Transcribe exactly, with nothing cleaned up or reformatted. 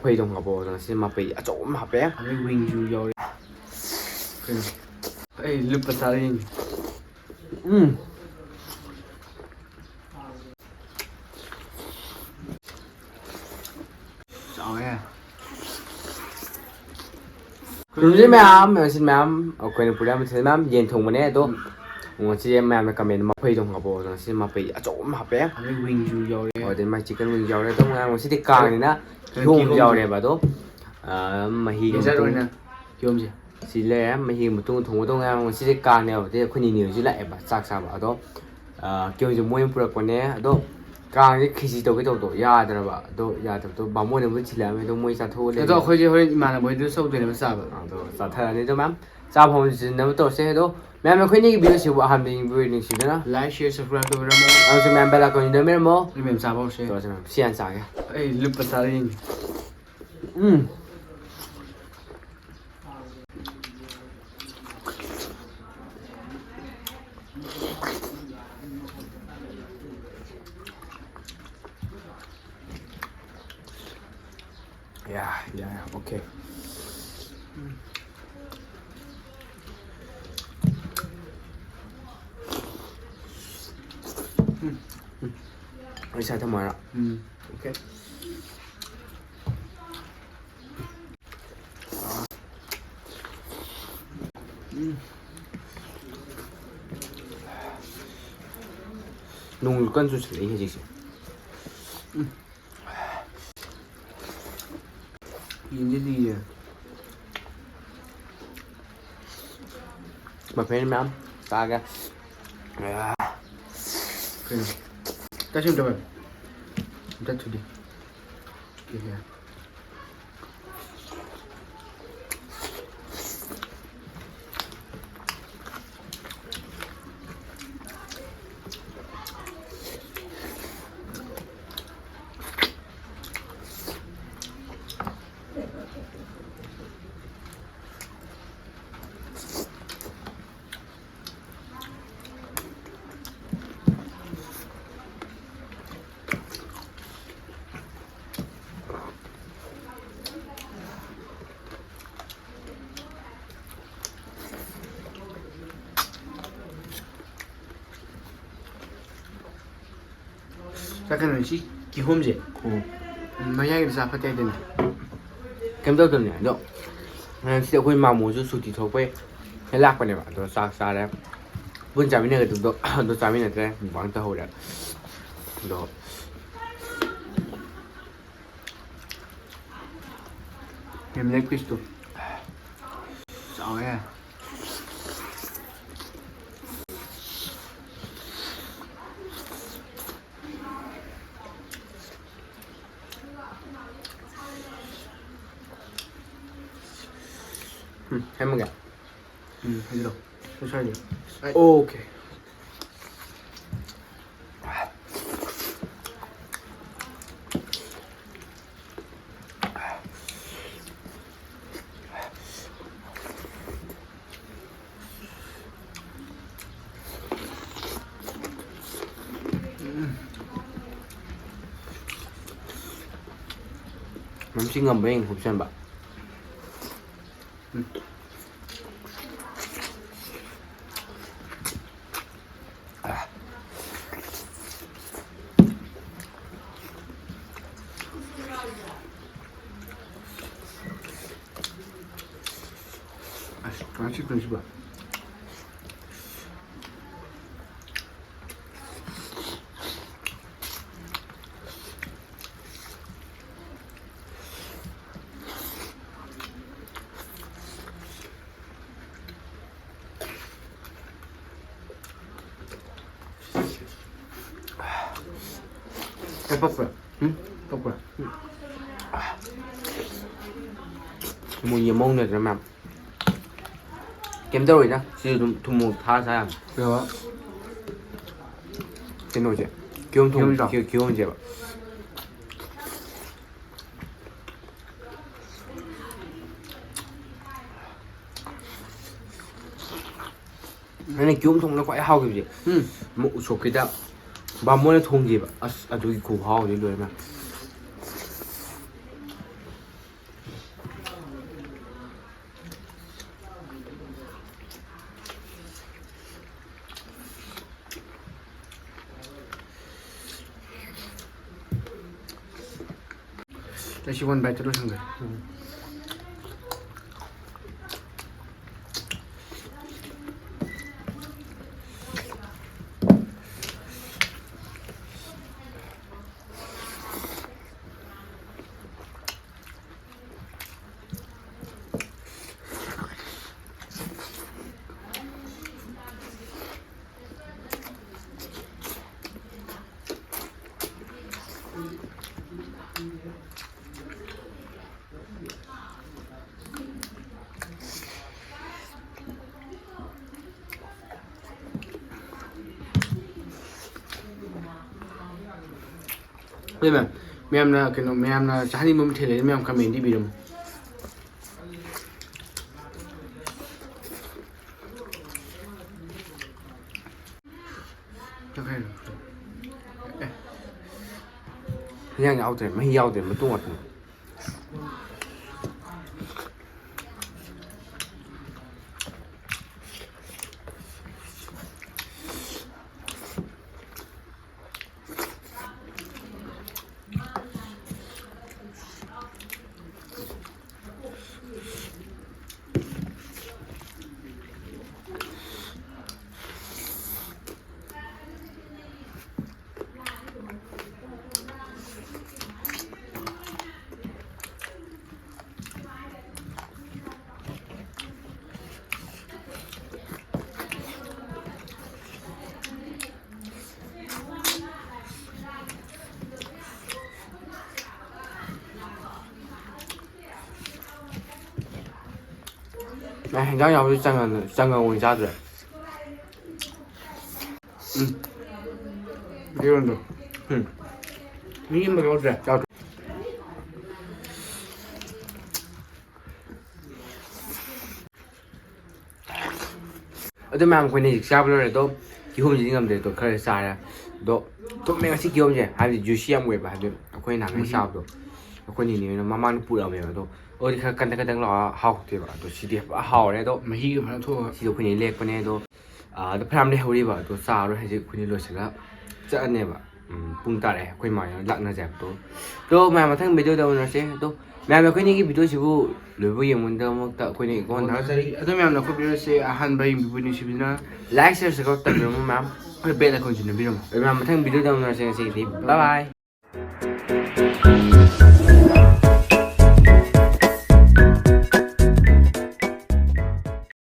ꯃꯐꯩꯗꯣ ꯈꯪꯉꯕꯣ? ꯑꯗꯣ ꯉꯁꯤ ꯃꯐꯩ ꯑꯆꯧꯕ ꯑꯃ ꯍꯥꯞꯄꯦ꯫ ꯑꯗꯩ ꯋꯤꯡꯁꯨ ꯌꯥꯎꯔꯦ꯫ ꯀꯩꯅꯣ? ꯑꯩ ꯂꯨꯞꯄ ꯆꯥꯔ ꯌꯦꯡꯒꯦ꯫ ꯎꯝ꯫ ꯆꯥꯎꯋꯦ꯫ ꯈꯨꯔꯨꯝꯖꯔꯤ ꯃꯌꯥꯝ, ꯃꯌꯥꯝ, ꯑꯩꯈꯣꯏꯅ ꯄꯨꯔꯥ ꯃꯊꯦꯜ ꯃꯌꯥꯝ ꯌꯦꯟ ꯊꯣꯡꯕꯅꯦ꯫ ꯑꯗꯣ ꯎꯝ꯫ ꯉꯁꯤ ꯃꯌꯥꯝꯅ comment ꯃꯐꯩꯗꯣ ꯈꯪꯉꯕꯣ? ꯑꯗꯣ ꯉꯁꯤ ꯃꯐꯩ ꯑꯆꯧꯕ ꯑꯃ ꯍꯥꯞꯄꯦ꯫ ꯑꯗꯩ ꯋꯤꯡꯁꯨ ꯌꯥꯎꯔꯦ꯫ ꯑꯣ, ꯑꯗꯩ ꯃꯥꯏ chicken wing ꯌꯥꯎꯔꯦ꯫ ꯑꯗꯣ ꯃꯌꯥꯝ ꯉꯁꯤꯗꯤ ꯀꯥꯡꯅꯤꯅ ꯀꯩꯅꯣ, ꯀꯤꯍꯣꯝ ꯌꯥꯎꯔꯦꯕ꯫ ꯑꯗꯣ, ꯑ, ꯃꯍꯤꯒ dessert ꯃꯇꯨꯡ ꯑꯣꯏꯅ ꯀꯤꯍꯣꯝꯁꯦ꯫ ꯁꯤ ꯂꯩꯔꯦ꯫ ꯃꯍꯤꯒ ꯃꯇꯨꯡ ꯊꯣꯡꯕ ꯇꯧ ꯉꯥꯏꯔꯦ꯫ ꯉꯁꯤꯗꯤ ꯀꯥꯡꯅꯦꯕ꯫ ꯑꯗꯩ ꯑꯩꯈꯣꯏ ꯅꯤꯅꯦ ꯍꯣꯏꯁꯨ ꯂꯥꯛꯑꯦꯕ ꯆꯥꯛ ꯆꯥꯕ꯫ ꯑꯗꯣ, ꯑ, ꯀꯤꯍꯣꯝꯁꯦ ꯃꯣꯏꯅ ꯄꯨꯔꯛꯄꯅꯦ꯫ ꯑꯗꯣ ꯀꯥꯡꯁꯦ ꯈꯦꯆꯤ ꯇꯧꯒꯦ ꯇꯧꯕꯗꯣ ꯌꯥꯗ꯭ꯔꯕ꯫ ꯑꯗꯣ ꯌꯥꯗꯕꯗꯣ ꯕꯥꯃꯣꯟꯅꯕꯨꯗꯤ ꯊꯤꯜꯂꯛꯑꯝꯃꯦ꯫ ꯑꯗꯣ ꯃꯣꯏ ꯆꯥꯊꯣꯛꯑ ꯑꯗꯣ ꯂꯩꯔꯦ꯫ ꯑꯩꯈꯣꯏꯁꯦ ꯍꯣꯔꯦꯟ ꯏꯃꯥꯟꯅꯕ ꯍꯣꯏꯗꯁꯨ ꯆꯧꯗꯣꯏꯅꯦꯕ ꯆꯥꯕ꯫ ꯑꯗꯣ ꯆꯥꯊꯔꯅꯤ꯫ ꯑꯗꯣ ꯃꯌꯥꯝ ꯆꯥꯕ ꯍꯧꯅꯁꯤꯟꯅꯕ ꯇꯧꯔꯁꯦ꯫ ꯑꯗꯣ ꯃꯌꯥꯝ ꯑꯩꯈꯣꯏ ꯑꯅꯤꯒꯤ video ꯁꯤꯕꯨ ꯑꯍꯥꯟꯕ ꯌꯦꯡꯕꯤꯕ ꯅꯨꯡꯁꯤꯗꯨꯅ like, share, subscribe ꯇꯧꯕꯤꯔꯝꯃꯣ꯫ ꯑꯃꯁꯨꯡ ꯃꯌꯥꯝ bell icon ꯅꯝꯕꯤꯔꯝꯃꯣ꯫ ꯑꯗꯨ ꯃꯌꯥꯝ ꯆꯥꯕ ꯍꯧꯔꯁꯦ꯫ ꯇꯧꯔꯁꯦ ꯃꯌꯥꯝ꯫ ꯁꯤ ꯍꯥꯟꯅ ꯆꯥꯒꯦ꯫ ꯑꯩ ꯂꯨꯞꯄ ꯆꯥꯔ ꯌꯦꯡꯒꯦ꯫ ꯎꯝ꯫ ꯌꯥ, ꯌꯥ, ꯌꯥ, okay. ꯎꯝ, ꯎꯝ꯫ ꯑꯩ ꯁꯥꯏ ꯊꯝꯃꯣ ꯍꯥꯏꯔꯣ? ꯎꯝ꯫ Okay. ꯎꯝ꯫ ꯅꯣꯡꯁꯨ ꯀꯟꯅ ꯆꯨꯁꯜꯂꯛꯏ ꯍꯧꯖꯤꯛꯁꯦ꯫ ꯎꯝ꯫ ꯌꯦꯟꯁꯦ ꯂꯤꯔꯦ꯫ ꯃꯐꯩ ꯃꯌꯥꯝ ꯆꯥꯒꯦ꯫ ꯀꯩꯅꯣ? ꯆꯠꯁꯤ ꯑꯝꯇ ꯚꯥꯏ꯫ ꯑꯝꯇ ꯊꯨꯗꯦ꯫ ꯀꯩ ꯀꯩ? ꯆꯥꯛꯀꯩꯅꯣ ꯁꯤ ꯀꯤꯍꯣꯝꯁꯦ꯫ ꯎꯝ꯫ ꯃꯌꯥꯏꯒꯤꯗ ꯆꯥ ꯐꯠꯇꯦ ꯍꯥꯏꯗꯅ꯫ ꯀꯩꯝ ꯇꯧꯗꯕꯅꯦ ꯑꯗꯣ, ꯉꯁꯤꯗꯤ ꯑꯩꯈꯣꯏ ꯃꯥꯃꯣꯁꯨ ꯁꯨꯇꯤ ꯊꯣꯛꯄꯩ ꯂꯥꯛꯄꯅꯦꯕ꯫ ꯑꯗꯣ ꯆꯥꯛ ꯆꯥꯔꯦ꯫ ꯄꯨꯟ ꯆꯥꯃꯤꯟꯅꯒꯗꯕꯗꯣ ꯑꯗꯣ ꯆꯥꯃꯤꯟꯅꯗ꯭ꯔꯦ꯫ ꯃꯨꯛꯕꯥꯡ ꯇꯧꯍꯧꯔꯦ꯫ ꯑꯗꯣ ꯌꯥꯝ ꯂꯦꯛ ꯄꯤꯁꯇꯣ ꯆꯥꯎꯋꯦ꯫ ꯎꯝ, ꯁꯦꯝꯃꯒꯦ꯫ ꯎꯝ, ꯍꯩꯖꯤꯜꯂꯣ꯫ ꯁ꯭ꯋꯥꯏꯗ꯫ ꯑꯣꯀꯦ꯫ ꯃꯁꯤ ꯉꯝꯕ꯭ꯔꯥ ꯌꯦꯡ ꯍꯨꯞꯆꯟꯕ꯫ ꯎꯝ꯫ ꯑꯁ, ꯀꯥꯡꯆꯤꯛ ꯀꯥꯡꯆꯤꯛꯄ꯫ ꯀꯩ ꯄꯛꯄ꯭ꯔꯥ? ꯎꯝ? ꯄꯛꯄ꯭ꯔꯥ? ꯎꯝ꯫ ꯃꯣꯏ ꯌꯦꯝꯍꯧꯅꯗ꯭ꯔꯥ ꯃꯌꯥꯝ? ꯀꯩꯝ ꯇꯧꯔꯣꯏꯗ꯫ ꯁꯤꯁꯨ ꯑꯗꯨꯝ ꯊꯨꯝ ꯃꯣꯔꯣꯛ ꯊꯥꯛꯑ ꯆꯥ ꯌꯥꯕꯅꯤ꯫ ꯀꯩꯅꯣ? ꯀꯩꯅꯣꯁꯦ꯫ ꯀꯤꯍꯣꯝ ꯊꯣꯡ-, ꯀꯤꯍꯣꯝꯗꯣ? ꯀꯤ-, ꯀꯤꯍꯣꯝꯁꯦꯕ꯫ ꯑꯩꯅ ꯀꯤꯍꯣꯝ ꯊꯣꯡꯕꯗ ꯈ꯭ꯋꯥꯏ ꯍꯥꯎꯈꯤꯕꯁꯦ, ꯎꯝ꯫ ꯑꯃ ꯎꯁꯣꯞꯀꯤꯗ ꯕꯥꯃꯣꯟꯅ ꯊꯣꯡꯈꯤꯕ꯫ ꯑꯁ, ꯑꯗꯨꯒꯤ ꯈꯨꯍꯥꯎꯗꯤ ꯂꯣꯏꯔꯦ ꯃꯌꯥꯝ꯫ ꯑꯩꯁꯤ ꯋꯥꯟ ꯕꯥꯏꯠꯇ ꯂꯣꯏꯁꯤꯟꯈ꯭ꯔꯦ꯫ ꯑꯗꯨ ꯃꯌꯥꯝ, ꯃꯌꯥꯝꯅ ꯀꯩꯅꯣ, ꯃꯌꯥꯝꯅ ꯆꯥꯍꯟꯅꯤꯡꯕ ꯃꯊꯦꯜ ꯂꯩꯔꯗꯤ ꯃꯌꯥꯝ comment ꯏꯕꯤꯔꯝꯃꯨ꯫ ꯏꯟꯖꯥꯡ ꯌꯥꯎꯗ꯭ꯔꯦ, ꯃꯍꯤ ꯌꯥꯎꯗ꯭ꯔꯦ, ꯃꯇꯨꯝ ꯉꯥꯛꯇꯅꯤ꯫ ꯑꯦ, ꯍꯤꯟꯖꯥꯡ ꯌꯥꯎꯕꯗꯤ ꯆꯪꯉ-, ꯆꯪꯉ ꯑꯣꯏꯅ ꯆꯥꯗ꯭ꯔꯦ꯫ ꯎꯝ꯫ ꯏꯔꯣꯟꯗꯣ꯫ ꯎꯝ꯫ ꯃꯤ ꯑꯃ ꯌꯥꯎꯗ꯭ꯔꯦ꯫ ꯌꯥꯎꯗ꯭ꯔꯦ꯫ ꯑꯗꯨ ꯃꯌꯥꯝ ꯑꯩꯈꯣꯏꯅ ꯍꯧꯖꯤꯛ ꯆꯥꯕ ꯂꯣꯏꯔꯦ꯫ ꯑꯗꯣ ꯀꯤꯍꯣꯝꯁꯤꯗꯤ ꯉꯝꯗ꯭ꯔꯦ꯫ ꯑꯗꯣ ꯈꯔ ꯆꯥꯔꯦ꯫ ꯑꯗꯣ ꯊꯨꯝꯃꯦ ꯉꯁꯤ ꯀꯤꯍꯣꯝꯁꯦ꯫ ꯍꯥꯏꯕꯗꯤ juicy ꯌꯥꯝ ꯑꯣꯏꯕ꯫ ꯍꯥꯏꯕꯗꯤ ꯑꯩꯈꯣꯏ ꯅꯍꯥꯟꯒꯩ ꯃꯍꯤ꯫ ꯆꯥꯕꯗꯣ ꯑꯩꯈꯣꯏ ꯅꯤꯅꯦ ꯍꯣꯏꯅ ꯃꯃꯥꯡꯗ ꯄꯨꯔꯛꯑꯝꯃꯦꯕ꯫ ꯑꯗꯣ ꯑꯩꯈꯣꯏꯗꯤ ꯈꯔ ꯀꯟꯗꯛ ꯀꯟꯗꯛ ꯂꯥꯎꯔ ꯍꯥꯎꯇꯦꯕ꯫ ꯑꯗꯣ ꯁꯤꯗꯤ ꯐꯖꯅ ꯍꯥꯎꯔꯦ꯫ ꯑꯗꯣ ꯃꯍꯤꯒ ꯐꯖꯅ ꯊꯣꯛꯑꯒ꯫ ꯁꯤꯗꯣ ꯑꯩꯈꯣꯏꯅ ꯂꯦꯛꯄꯅꯦ꯫ ꯑꯗꯣ, ꯑꯥ, ꯑꯗꯣ ꯐꯅꯌꯥꯝ ꯂꯩꯍꯧꯔꯤꯕ꯫ ꯑꯗꯣ ꯆꯥꯔꯣꯏ꯫ ꯍꯧꯖꯤꯛ ꯑꯩꯈꯣꯏꯅ ꯂꯣꯏꯁꯤꯜꯂꯒ ꯆꯠꯂꯅꯦꯕ꯫ ꯎꯝ, ꯄꯨꯡ ꯇꯥꯔꯛꯑꯦ ꯑꯩꯈꯣꯏ ꯃꯥ ꯍꯣꯏꯅ ꯂꯥꯛꯅꯁꯦ ꯍꯥꯏꯕꯗꯣ꯫ ꯑꯗꯣ ꯃꯌꯥꯝ ꯃꯊꯪ ꯚꯤꯗꯤꯑꯣꯗ ꯎꯅꯔꯁꯦ꯫ ꯑꯗꯣ ꯃꯌꯥꯝꯅ ꯑꯩꯈꯣꯏ ꯑꯅꯤꯒꯤ ꯚꯤꯗꯤꯑꯣꯁꯤꯕꯨ ꯂꯣꯏꯕ ꯌꯦꯡꯕꯒꯤꯗꯃꯛꯇ ꯑꯩꯈꯣꯏꯅ ꯏꯀꯣꯟ ꯊꯥꯒꯠꯆꯔꯤ꯫ ꯑꯗꯣ ꯃꯌꯥꯝꯅ ꯑꯩꯈꯣꯏ ꯚꯤꯗꯤꯑꯣꯁꯦ ꯑꯍꯥꯟꯕ ꯌꯦꯡꯕꯤꯕ ꯅꯨꯡꯁꯤꯕꯤꯗꯨꯅ like, share, subscribe ꯇꯧꯕꯤꯔꯝꯃꯣ ꯃꯌꯥꯝ꯫ ꯑꯩꯈꯣꯏ bell icon ꯁꯨ ꯅꯝꯕꯤꯔꯝꯃꯣ꯫ ꯑꯗꯣ ꯃꯌꯥꯝ ꯃꯊꯪ ꯚꯤꯗꯤꯑꯣꯗ ꯎꯅꯔꯁꯦ꯫ ꯉꯁꯤꯒꯤꯗꯤ bye bye꯫